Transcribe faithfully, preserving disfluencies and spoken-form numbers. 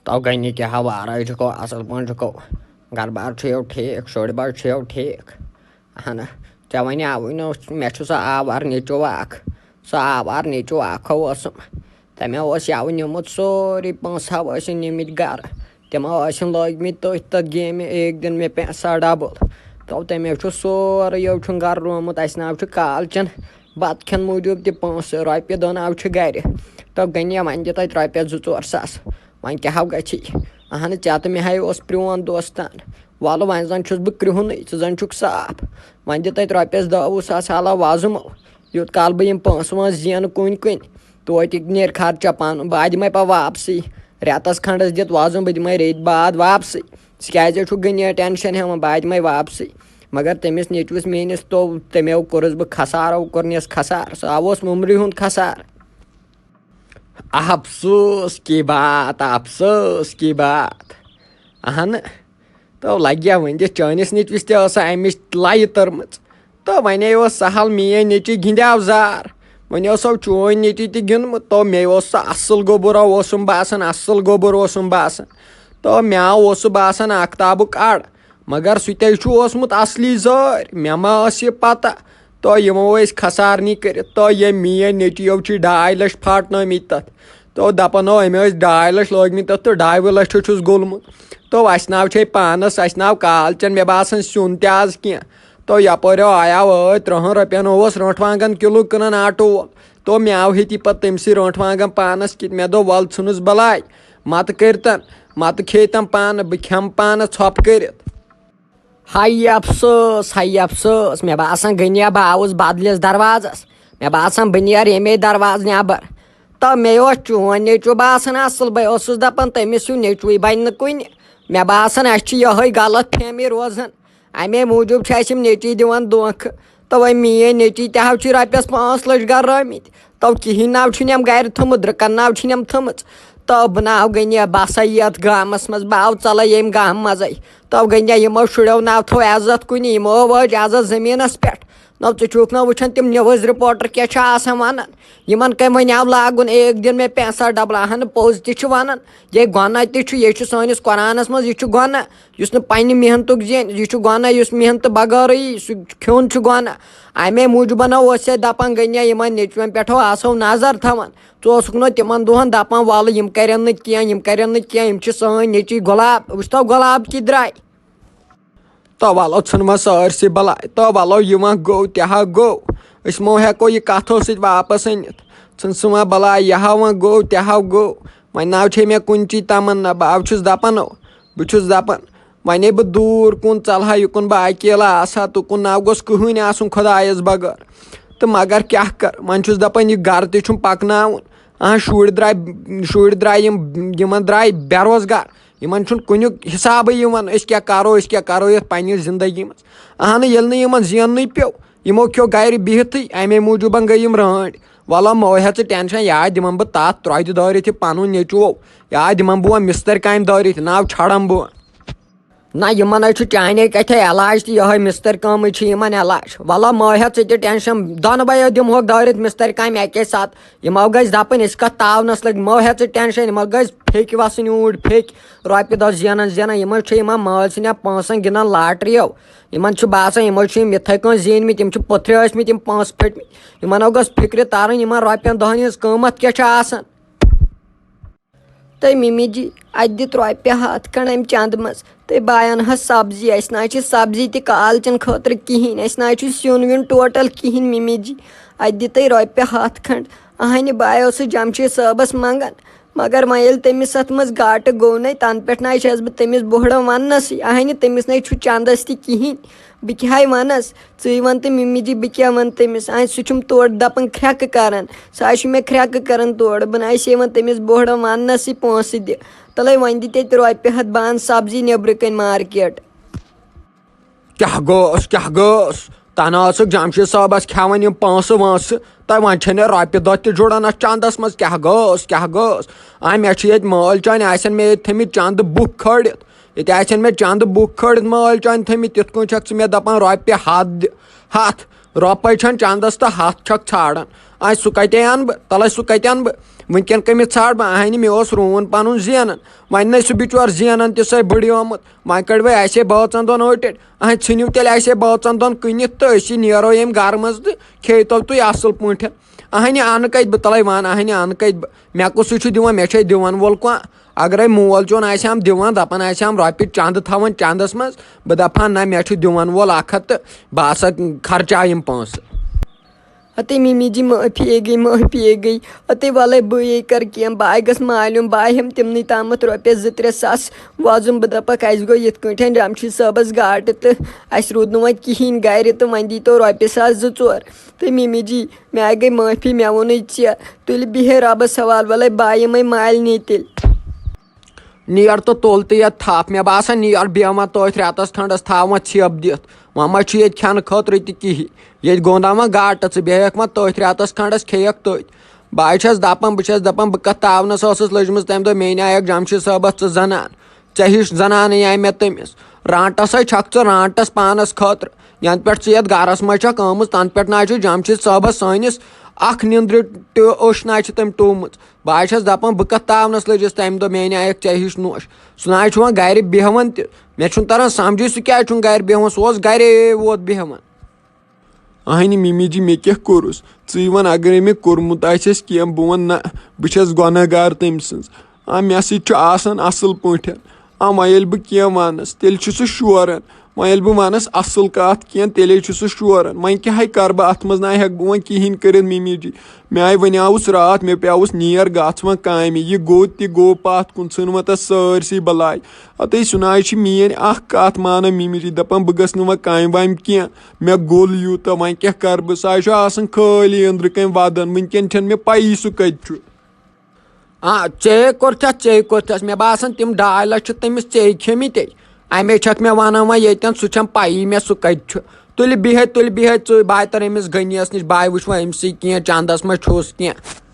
تو گٔے نہٕ کیٛاہ، وارَے چھُکو، اَصٕل پٲٹھۍ چھُکو، گَرٕ بار چھُ یو ٹھیٖک، شُرۍ بار چھُ یو ٹھیٖک؟ اَہَن، ژےٚ وَنے آوٕے نہٕ، مےٚ چھُ سُہ آوار نیٚچوٗ اَکھ، سُہ آوار نیٚچوٗ اَکھ اوسُم۔ تٔمۍ اوس یَوٕ نیوٗمُت سورُے، پونٛسہٕ ہاو ٲسِن نِمٕتۍ گَرٕ، تِمو ٲسِن لٲگمٕتۍ تٔتھۍ تَتھ گیمہِ ایک دِن میں پیسہ ڈبل۔ تو تٔمۍ چھُ سورُے یو چھُن گَرٕ رومُت، اَسہِ ناو چھُ کالچَن، بَتہٕ کھٮ۪ن موٗجوٗب تہِ پونٛسہٕ، رۄپیہِ دَہ ناو چھِ گَرِ۔ تو گٔے نہٕ وۄنۍ دِ تَتہِ رۄپیَس زٕ ژور ساس۔ وۄنۍ کیٛاہ ہو گژھی؟ اہنہٕ، ژےٚ تہٕ مےٚ ہاے اوس پرٛون دوستان۔ وَلہٕ وۄنۍ زَن چھُس بہٕ کرٛہُنٕے، ژٕ زَن چھُکھ صاف۔ وۄنۍ دِ تَتہِ رۄپیَس دَہ وُہ ساس علاوٕ وازٕ مو۔ یوٗت کال بہٕ یِم پونٛسہٕ وونٛسہٕ زینہٕ کُنہِ کُنہِ، توتہِ نیرِ خرچہ پَنُن، بہٕ دِمَے پَتہٕ واپسٕے۔ رٮ۪تَس کھنٛڈَس دِتھ وَزُم، بہٕ دِمَے ریٚتۍ بعد واپسٕے۔ ژٕ کیٛازِ چھُکھ غنیہ ٹٮ۪نشَن ہٮ۪وان؟ بہٕ دِمَے واپسٕے۔ مگر تٔمِس نیٚچوِس میٛٲنِس تو تٔمۍ کوٚرُس بہٕ خسارو، کوٚرنَس خسارٕ، سُہ آو اوس مُمرِ ہُنٛد خسارٕ۔ افسوس کی بات، افسوس کی بات۔ اہن، تو لگیا ؤنِتھ، چٲنِس نیٚچوِس تہِ ٲس امِچ لایہِ تٔرمٕژ۔ تو وۄنۍ اوس سہل، میٲنۍ نیٚچی گِنٛدیاو زار۔ وۄنۍ اوس سو چون نیٚچی تہِ گِنٛدمُت، تو مےٚ اوس سُہ اصل گوٚبُر اوسُم باسان، اصل گوٚبُر اوسُم باسان۔ تو مےٚ اوس سُہ باسان آختابُک اڑ۔ مگر سُہ تہِ چھُ اوسمُت اصلی زٲرۍ، مےٚ ما ٲس یہِ پتہ۔ تو یِمو ٲسۍ خسارنی کٔرِتھ۔ تو ییٚمۍ میٲنۍ نیٚچِیو چھِ ڈاے لچھ پھاٹنٲومٕتۍ تتھ۔ تو دپان، او، أمۍ ٲسۍ ڈاے لچھ لٲگمٕتۍ تتھ، تہٕ ڈاے وُہ لچھ چھُس گوٚلمُت۔ تو اسہِ ناو چھے پانس، اسہِ ناو کالچن، مےٚ باسان سیُن تہِ آز کینٛہہ۔ تو یپٲرۍ آیاو ٲدۍ ترٕہن رۄپین اوس رٲنٛٹھ وانگن کِلوٗ کٕنان آٹوٗ وول۔ تو مےٚ آو ہیٚتی پتہٕ تٔمۍ سٕے رٲنٛٹھ وانگن پانس کِتۍ۔ مےٚ دوٚپ، ول ژھٕنُس بلاے، متہٕ کٔرۍ تن، متہٕ کھیٚیہِ تن پانہٕ، بہٕ کھٮ۪مہٕ پانہٕ ژھۄپہٕ کٔرِتھ۔ ہاے افسوس، ہاے افسوس، مےٚ باسان غنیہ بہٕ آوُس بدلِس دروازس۔ مےٚ باسان بہٕ نیرٕ ییٚمے دروازٕ نٮ۪بر۔ تہٕ مےٚ اوس چون نیٚچوٗ باسان اصل، بہٕ اوسُس دپان تٔمِس ہیوٗ نیٚچوٗے بنہِ نہٕ کُنہِ۔ مےٚ باسان اسہِ چھِ یِہوٚے غلط فہمی روزان۔ امے موٗجوٗب چھِ اسہِ یِم نیٚچی دِوان دھوکہٕ۔ تہٕ وۄنۍ میٲنۍ نیٚچی تہِ حظ چھِ رۄپیس پانٛژھ لچھ گرٲمٕتۍ۔ تو کِہیٖنۍ ناو چھُنہٕ یِم گرِ تھوٚمُت، درٛکن ناو چھِنہٕ یِم تھٲمٕژ۔ تو بہٕ ناو غنیہ، بہٕ ہسا یتھ گامس منٛز، بہٕ آو ژلے ییٚمہِ گامہٕ منٛزے۔ تو غنیہ، یِمو شُریو ناو تھوٚو عزت کُنہِ، یِمو وٲج عزت زٔمیٖنس پٮ۪ٹھ۔ نو ژٕ چھُکھ نہ وٕچھان تِم نِوٕز رِپورٹر کیٛاہ چھِ آسان ونان؟ یِمن کمہِ وۄنۍ آو لاگُن ایک دن میں پیسہ ڈبل؟ اہن، پوٚز تہِ چھُ ونان، یے گۄناہ تہِ چھُ، یے چھُ سٲنِس قرآنس منٛز، یہِ چھُ گۄناہ۔ یُس نہٕ پننہِ محنتُک زینہِ، یہِ چھُ گۄناہ، یُس محنت بغٲرٕے سُہ کھیوٚن چھُ گۄناہ۔ امے موٗجوٗبن اوس ہے دپان غنیہ، یِمن نیٚچوٮ۪ن پٮ۪ٹھ آسو نظر تھاوان۔ ژٕ اوسُکھ نہٕ تِمن دۄہن دپان، ولہٕ یِم کرن نہٕ کینٛہہ، یِم کرن نہٕ کینٛہہ، یِم چھِ سٲنۍ نیٚچی گۄلاب۔ وٕچھ تو گۄلاب کِتھ درٛاے۔ تو ولو ژھٕن وۄنۍ سٲرسٕے بلاے۔ تو ولو یہِ وۄنۍ گوٚو تہِ ہا گوٚو، أسۍ مو ہٮ۪کو یہِ کتھو سۭتۍ واپس أنِتھ۔ ژھٕن سُہ وۄنۍ بلاے، یہِ ہا وۄنۍ گوٚو تہِ ہا گوٚو۔ وۄنۍ ناو چھے مےٚ کُنچی تمنا، بہٕ چھُس دپان، او، بہٕ چھُس دپان، وۄنۍ ہے بہٕ دوٗر کُن ژلہٕ ہا، یہِ کُن بہٕ اکیلا آسہٕ ہا، تُکُن ناو گوٚژھ کٕہٕنۍ آسُن خۄدایس بغٲر۔ تہٕ مگر کیٛاہ کر، وۄنۍ چھُس دپان، یہِ گرٕ تہِ چھُم پکناوُن۔ اہن، شُرۍ درٛاے، شُرۍ درٛاے یِم، یِمن درٛاے بے روزگار۔ یِمن چھُنہٕ کُنیُک حسابٕے یِوان، أسۍ کیٛاہ کرو، أسۍ کیٛاہ کرو یتھ پننہِ زندگی منٛز۔ اہنہٕ، ییٚلہِ نہٕ یِمن زیننٕے پیوٚو، یِمو کھیوٚو گرِ بِہتھٕے، امے موٗجوٗبن گٔے یِم رٲنٹۍ۔ ولہ مو ہےٚ ژٕ ٹینشن، یا دِمن بہٕ تتھ ترۄدِ دٲرِتھ یہِ پنُن نیٚچوٗ، یا دِمن بہٕ وۄنۍ مسترۍ کامہِ دٲرِتھ، ناو چھڑن بہٕ۔ نہ، یِمن حظ چھُ چانے کتھے علاج تہٕ یِہوٚے مسترۍ کٲمٕے چھِ یِمن علاج۔ ولہ مو ہےٚ ژٕ تہِ ٹینشن، دۄنوَے دِمہوکھ دٲرِتھ مسترۍ کامہِ اکے ساتہٕ۔ یِمو گژھِ دَپٕنۍ، أسۍ کَتھ تاونَس لٔگۍ، مو ہےٚ ژٕ ٹٮ۪نشَن، یِمو گژھِ پھیٚکہِ وَسٕنۍ اوٗرۍ، پھیٚکہِ۔ رۄپیہِ دَہ زینان زینان، یِمو چھِ یِمَن مٲلۍ سٕنٛدٮ۪ن پونٛسَن گِنٛدان لاٹرِیو۔ یِمَن چھُ باسان، یِمو چھِ یِم یِتھَے کٔنۍ زیٖنۍ مٕتۍ، یِم چھِ پٔتھرِ ٲسۍ مٕتۍ، یِم پونٛسہٕ پھٔٹۍ مٕتۍ۔ یِمَن ہو گٔژھ فِکرِ تَرٕنۍ، یِمَن رۄپیَن دَہَن ہِنٛز قۭمَتھ کیٛاہ چھِ آسان۔ تہٕ مِمی جی، اَتہِ دِتھ رۄپیہِ ہَتھ کھنٛڈ اَمہِ چَندٕ منٛز۔ تہٕ بہٕ اَنہٕ ہا سبزی، اَسہِ نہ حظ چھِ سبزی تہِ کالچَن خٲطرٕ کِہیٖنۍ، اَسہِ نہ حظ چھُ سیُن ویُن ٹوٹَل کِہیٖنۍ مِمی جی۔ اَتہِ دِ تُہۍ رۄپیہِ ہَتھ کھنٛڈ۔ اَہنہِ بہٕ آیوسُس جمشید صٲبَس منٛگَن، مگر وۄنۍ ییٚلہِ تٔمِس اَتھ منٛز گاٹہٕ گوٚو نَے، تَنہٕ پٮ۪ٹھ نہ حظ چھَس بہٕ تٔمِس بوٚہڑَن وَننَسٕے۔ اَہنہِ تٔمِس نَے چھُ چَندَس تہِ کِہیٖنۍ۔ بہٕ کیٛاہ ہَے وَنَس؟ ژٕے وَن تہٕ مِمی جی، بہٕ کیٛاہ وَنہٕ تٔمِس؟ اَہنہِ سُہ چھُم تورٕ دَپان کھرٛٮ۪کہٕ کَران، سُہ حظ چھُ مےٚ کھرٛٮ۪کہٕ کَران تورٕ۔ بہٕ نہ حظ چھَسے وۄنۍ تٔمِس بوٚہڑَن وَننَسٕے پونٛسہٕ دِ۔ تَلَے وۄنۍ دِ تیٚلہِ رۄپیہِ ہَتھ، بہٕ اَنہٕ سبزی نیٚبرٕ کَنۍ مارکیٹ۔ کیٛاہ گوٚوس، کیٛاہ گوٚوس؟ تَنہٕ ٲسٕکھ جمشید صٲبَس کھٮ۪وان یِم پونٛسہٕ وونٛسہٕ، تۄہہِ وۄنۍ چھےٚ نہٕ رۄپیہِ دَہ تہِ جُڑان اَتھ چَندَس منٛز، کیٛاہ گوٚوس، کیٛاہ گوٚوس؟ آ، مےٚ چھِ ییٚتہِ مٲلۍ چانہِ آسن مےٚ ییٚتہِ تھٲمٕتۍ چَندٕ بُک کھٲڑِتھ، ییٚتہِ آسن مےٚ چَندٕ بُک کھٲڑِتھ مٲلۍ چانہِ تھٲمٕتۍ، تِتھ کٔنۍ چھَکھ ژٕ مےٚ دَپان رۄپیہِ ہَتھ دِ، ہَتھ۔ رۄپَے چھَنہٕ چَندَس تہٕ ہَتھ چھَکھ ژھانٛڈان۔ اَسہِ سُہ کَتہِ اَنہٕ بہٕ؟ تَلَے سُہ کَتہِ اَنہٕ بہٕ؟ وٕنکٮ۪ن کٔمِس ژھانٛڈٕ بہٕ؟ اَہَنہِ، مےٚ اوس روٗن پَنُن زینان۔ وۄنۍ نَے سُہ بِچور زینان تہِ سۄے بٕڑیومُت۔ وۄنۍ کَڑِ وۄنۍ اَسے بٲژَن دۄن أٹۍ أٹۍ۔ اَہَنہِ، ژھٕنِو تیٚلہِ اَسے بٲژَن دۄن کٕنِتھ تہٕ أسی نیرو ییٚمہِ گَرٕ منٛز تہٕ کھیٚیتو تُہۍ اَصٕل پٲٹھۍ۔ اَہَنہِ، اَنہٕ کَتہِ بہٕ؟ تَلَے وَن، اَہَنہِ، اَنہٕ کَتہِ بہٕ؟ مےٚ کُس چھُ دِوان؟ مےٚ چھے دِوان وول کانٛہہ؟ اگرے مول چون آسہِ ہم دِوان، دپان آسہِ ہم رۄپیہِ چندٕ تھاوان چندس منٛز، بہٕ دپہٕ ہا نہ، مےٚ چھُ دِوان وول اکھ ہتھ تہٕ بہٕ ہسا خرچاوٕ یِم پونٛسہٕ۔ ہتے ممی جی، معافی گٔے، معافی گٔے۔ ہتے ولے بہٕ یے کرٕ کینٛہہ، بہٕ گژھٕ مالیُن، بہٕ ہٮ۪مہٕ تِمنٕے تامتھ رۄپیس زٕ ترٛےٚ ساس وۄزُم۔ بہٕ دپکھ، اسہِ گوٚو یِتھ کٲٹھۍ جمشید صٲبس گاٹہٕ تہٕ اسہِ روٗد نہٕ وۄنۍ کِہیٖنۍ گرِ، تہٕ وۄنۍ دیٖتو رۄپیہِ ساس زٕ ژور۔ تہٕ ممی جی، مےٚ گٔے معٲفی، مےٚ ووٚنُے ژےٚ۔ تُلہِ بِہے رۄبَس حوالہٕ، وَلَے بہٕ یِمَے مالنہِ تیٚلہِ۔ نیر تہٕ تُل تہٕ یَتھ تھپھ، مےٚ باسان نیر بیٚہوان تٔتھۍ رٮ۪تَس کھنٛڈَس، تھاوان ژھیٚپ دِتھ۔ وۄنۍ ما چھُ ییٚتہِ کھٮ۪نہٕ خٲطرٕ تہِ کِہیٖنۍ۔ ییٚتہِ گوٚنٛدان وۄنۍ گاٹہٕ، ژٕ بیٚہکھ وۄنۍ تٔتھۍ رٮ۪تَس کھنٛڈَس، کھیٚیَکھ تٔتھۍ۔ بہٕ ہا چھَس دَپان، بہٕ چھَس دَپان، بہٕ کَتھ تاونَس ٲسٕس لٔجمٕژ تَمہِ دۄہ، مے نہِ آیَکھ جمشید صٲبَس ژٕ زَنان۔ ژےٚ ہِش زنانٕے آیہِ مےٚ تٔمِس۔ رانٛٹس ہے چھکھ ژٕ رانٛٹس پانس خٲطرٕ۔ ینہٕ پٮ۪ٹھ ژٕ یتھ گرس منٛز چھکھ آمٕژ، تنہٕ پٮ۪ٹھ نہ چھُ جمشید صٲبس سٲنِس اکھ نیندرِ تہِ اوٚش نہ چھِ تٔمۍ ٹومٕژ۔ بہٕ ہا چھس دپان، بہٕ کتھ تاونس لٔجِس تمہِ دۄہ میانہِ آیکھ ژےٚ ہِش نوش۔ سُہ نہ چھُ وۄنۍ گرِ بیہوان تہِ۔ مےٚ چھُنہٕ تران سمجھے سُہ کیازِ چھُنہٕ گرِ بیہوان، سُہ اوس گرے ووت بیہوان۔ اہنہِ مِمی جی، مےٚ کیٛاہ کوٚرُس؟ ژٕے وَن، اگرے مےٚ کوٚرمُت آسٮ۪س کینٛہہ، بہٕ وَنہٕ نہ، بہٕ چھَس گۄناہ گار تٔمۍ سٕنٛز۔ آ، مےٚ سۭتۍ چھُ آسان اَصٕل پٲٹھۍ۔ آ، وۄنۍ ییٚلہِ بہٕ کینٛہہ وَنَس، تیٚلہِ چھُ سُہ شوران۔ وۄنۍ ییٚلہِ بہٕ وَنَس اَصٕل کَتھ کینٛہہ، تیٚلے چھُ سُہ شوران۔ وۄنۍ کیٛاہ ہے کَرٕ بہٕ؟ اَتھ منٛز نہ ہٮ۪کہٕ بہٕ وۄنۍ کِہیٖنۍ کٔرِتھ، مِمی جی۔ مےٚ آے وۄنۍ آوُس راتھ، مےٚ پیٛاوُس نیر گژھ وۄنۍ کامہِ۔ یہِ گوٚو تہِ گوٚو پَتھ کُن، ژھٕن وۄنۍ تَتھ سٲرسٕے بَلاے۔ ہتے سُہ نہ حظ چھِ میٛٲنۍ اَکھ کَتھ مانان، مِمی جی۔ دَپان بہٕ گژھٕ نہٕ وۄنۍ کامہِ وامہِ کینٛہہ۔ مےٚ گوٚل یوٗتاہ، وۄنۍ کیٛاہ کَرٕ بہٕ؟ سُہ حظ چھُ آسان خٲلی أنٛدرٕ کَنۍ وَدان۔ وٕنکٮ۪ن چھَنہٕ مےٚ پَیی سُہ کَتہِ چھُ۔ آ، ژے کوٚرتھَس، ژے کوٚرتھَس۔ مےٚ باسان، تِم ڈاے لَچھ چھِ تٔمِس ژے کھیٚمٕتۍ۔ اَمے چھَکھ مےٚ وَنان وۄنۍ ییٚتٮ۪ن، سُہ چھَم پَیی مےٚ سُہ کَتہِ چھُ۔ تُلہِ بِہے، تُلہِ بِہے ژٕے، بہٕ ہا تَرٕ أمِس غنیَس نِش، بہٕ ہا وٕچھِ وۄنۍ أمۍ سٕے کینٛہہ، چَندَس ما چھُس کینٛہہ۔